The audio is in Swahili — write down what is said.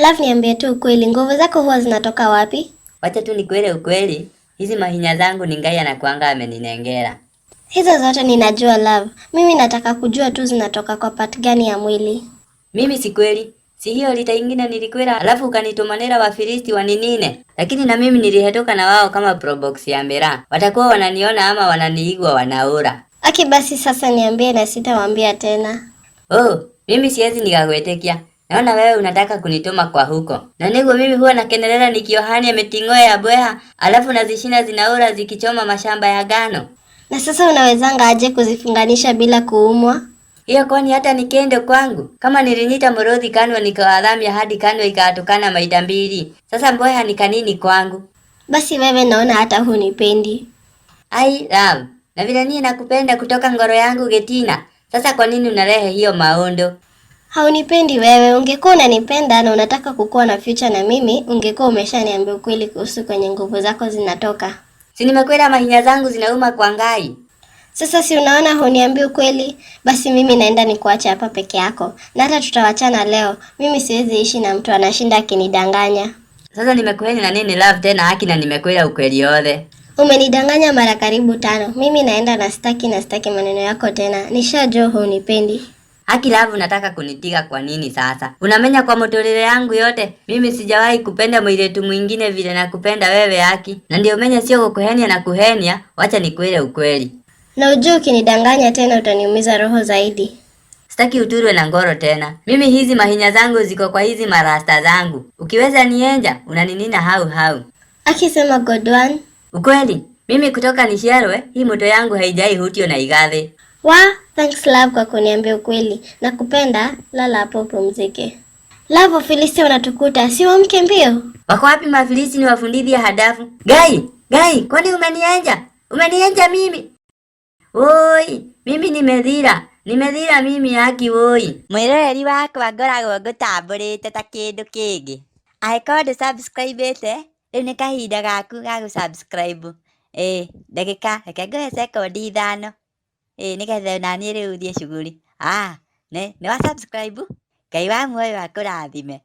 Love, niambie tu ukweli, nguvu zako huwa zinatoka wapi? Wacha tu nikuele ukweli, hizi mahinya zangu ni Ngai anakuanga ameninengera. Hizo zote ninajua love. Mimi nataka kujua tu zinatoka kwa part gani ya mwili. Mimi si kweli. Si hiyo lita ingine nilikwela alafu ukanitumanira Wafilisti waninine. Lakini na mimi nilihetoka na wao kama probox ya mera. Watakuwa wananiona ama wananiigwa wanaura. Aki basi sasa niambie na sitawaambia tena. Oh, mimi siwezi nikagwetekia. Naona wewe unataka kunituma kwa huko. Na niguo mimi huwa nakendelea nikiohania mitingo ya bweha, alafu nazishina zinaura zikichoma mashamba ya gano. Na sasa unawezanga aje kuzifunganisha bila kuumwa? Hiyo kwani hata nikende kwangu. Kama nilinyita mrodhi kanwa nikawadhamia hadi kanwa ikatukana maita mbili. Sasa mbweha ni kanini kwangu? Basi wewe naona hata hunipendi. Ai, love. Na vile nie nakupenda kutoka ngoro yangu Getina. Sasa kwa nini unalehe hiyo maondo? Haunipendi wewe. Ungekuwa unanipenda na unataka kukuwa na future na mimi, ungekuwa umeshaniambia ukweli kuhusu kwenye nguvu zako zinatoka. Si nimekwenda mahinya zangu zinauma kwa Ngai. Sasa si unaona huniambi ukweli? Basi mimi naenda nikuache hapa peke yako, na hata tutawachana leo. Mimi siwezi ishi na mtu anashinda akinidanganya. Sasa nimekuheni na nini love tena haki na nimekwela ukweli yothe. Umenidanganya mara karibu tano. Mimi naenda na sitaki na sitaki maneno yako tena. Nishajua hunipendi. Haki love, unataka kunitiga kwa nini sasa? Unamenya kwa motorere yangu yote. Mimi sijawahi kupenda mwiletu mwingine vile nakupenda wewe haki. Na ndio menya sio kukuhenia na kuhenia, wacha nikuele ukweli. Na ujue ukinidanganya tena utaniumiza roho zaidi. Sitaki uturwe na ngoro tena. Mimi hizi mahinya zangu ziko kwa hizi marasta zangu. Ukiweza nienja, unaninina hau hau. Akisema Godwan. Ukweli, mimi kutoka nisharwe, hii moto yangu haijai hutio na igathe. Wa, thanks love kwa kuniambia ukweli. Nakupenda, lala hapo upumzike. Love, Wafilisti wanatukuta, si waamke mbio? Wako wapi Mafilisti ni wafundidhi ya hadafu? Gai, Gai, kwani umenienja? Umenienja mimi? Woi, mimi nimethira. Nimethira mimi haki woi. Mwiroreri wakwa ngoragwo ngũtambũrĩte ta kĩndũ kĩngĩ. Angĩkorwo ndũ subscribe-ĩte, rĩu nĩ kahinda gaku ga gũ subscribe. Ĩĩ, ndagĩka, reke ngũhe sekondi ithano. Ĩĩ, nĩgetha onaniĩ rĩu thiĩ shughuli. Ah, nĩ wa subscribe? Ngai wa muoyo akũrathime.